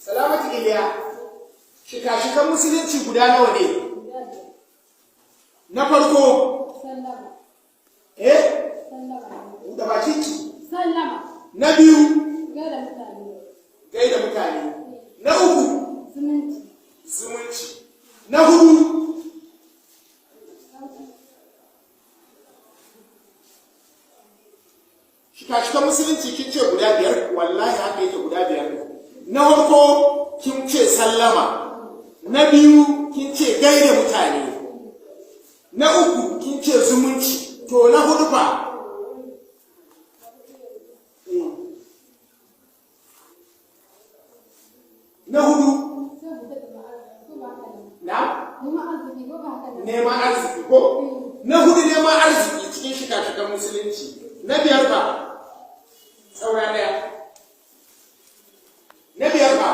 Salamatu Iliya, shika-shikan musulunci guda nawa ne? Na farko, Sallama. eh, Sallama. buɗe bakinki. Sallama. Na biyu, Gaida mutane. Gaida mutane. Na uku, Zumunci. Zumunci. Na hudu, shika-shikan musulunci kin ce guda biyar, wallahi haka yake, guda biyar ne. Na farko kin ce sallama, na biyu kin ce gaida mutane, na uku kin ce zumunci, to na hudu fa? Eh. Na hudu? Sai buɗe da ma'arziki ko ba haka nan? Na? Neman arziki ko ba haka nan? Neman arziki ko? Na hudu, neman arziki cikin shika-shikan musulunci. Na biyar ba? Saura daya. Na biyar ba?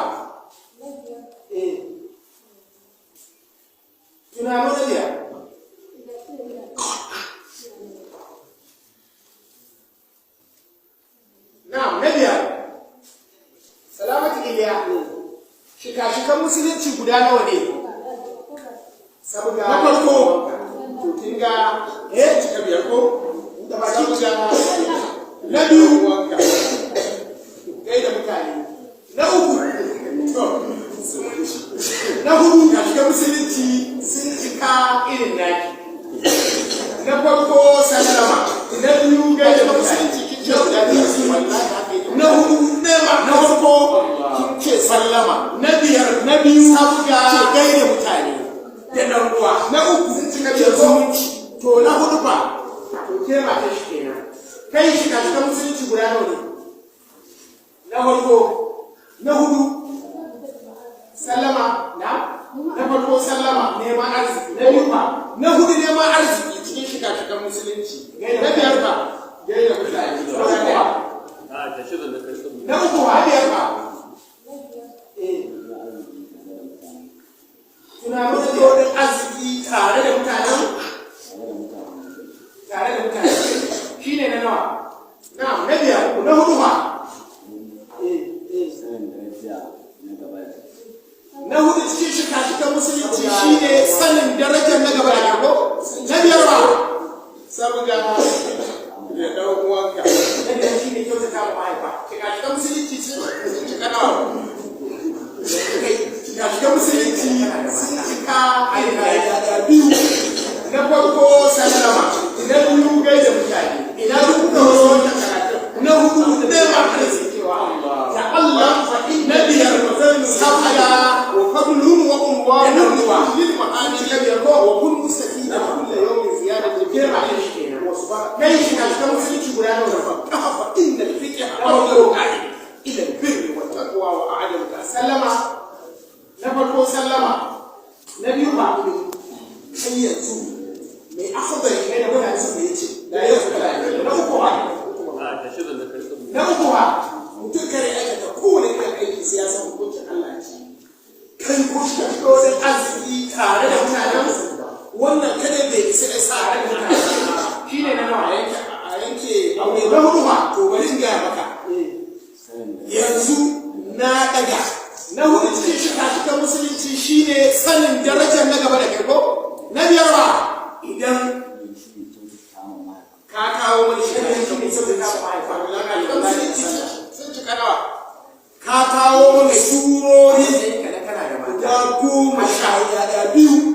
Na biyar. Eh, tunano na biyar. Da ce ina. Na biyar. Salamatu Iliya, shika-shikan musulunci guda nawa ne? Na farko, to kin ga, eh, cika biyar ko? Da baki ga. Na biyu, gaida mutane. Na uku, to, zumunci. Na hudu, shika musulunci sun cika irin naki. Na farko sallama, na biyu gaida musulunci kin ce guda biyar, wallahi haka yake. Na hudu nema, na farko kin ce sallama, na biyar, na biyu sabga ce gaida mutane da dan uwa, na uku kin ce zumunci, to na hudu fa? To ke mata shi kenan. Kai, shi ka shiga musulunci guda nawa ne? Na farko, na hudu sallama, na farko sallama, neman arziki, na biyu fa? Na hudu, neman arziki cikin shika-shikan musulunci. Na biyar fa? Gaida mutane. Na uku fa? Biyar fa? Eh, tunanin da arziki tare da mutanen, tare da mutane shine na nawa? Na biyar. Na hudu fa? Eh, eh. Sanin daraja na gaba da Na hudu cikin shika-shikan musulunci shine sanin darajar na gaba da ko? Na biyar ba? Sabga da ɗan uwanka. Na biyar shine kyautata wa mahaifa. Shika-shikan musulunci sun cika nawa? Shika-shikan musulunci sun cika irin da biyu. Na farko sallama, na biyu gaida mutane. Ina duk kuka wasu wannan karatun? Na hudu neman arziki. Ta Allah fa na biyar sabga wa fadlun wa unwan lil ma'ani. Na biyar ko? Wa kun mustafida kullu yawmin ziyadatu kira kai shika-shikan musulunci guda nawa da fa? Fa inna al-fiqh afdalu ila al-birr wa taqwa wa a'lamu Sallama na farko, sallama na biyu ba? Kai yanzu mai akhdari kai da mutane su ya ce da yau suka lafiya. Na uku ba? Na uku ba? Mutum kare aikata kowane irin aiki sai ya san hukuncin Allah ya ce kai ko shi Dodon arziki tare da mutanen, wannan kada bai isa ya sa tare da mutane shine na nawa? A yanke aure. Na hudu ba? To bari in gaya maka. Sanin daraja Yanzu na daga. Na hudu cikin shika-shikan musulunci shine sanin darajar na gaba da kai ko? Na biyar ba? Idan shi ne kyautata ma mahaifa. Ka kawo mani shine shika-shikan kyautata wa mahaifa. musulunci sun cika nawa? Ka kawo mani surori Kana da mata guda 11 biyu.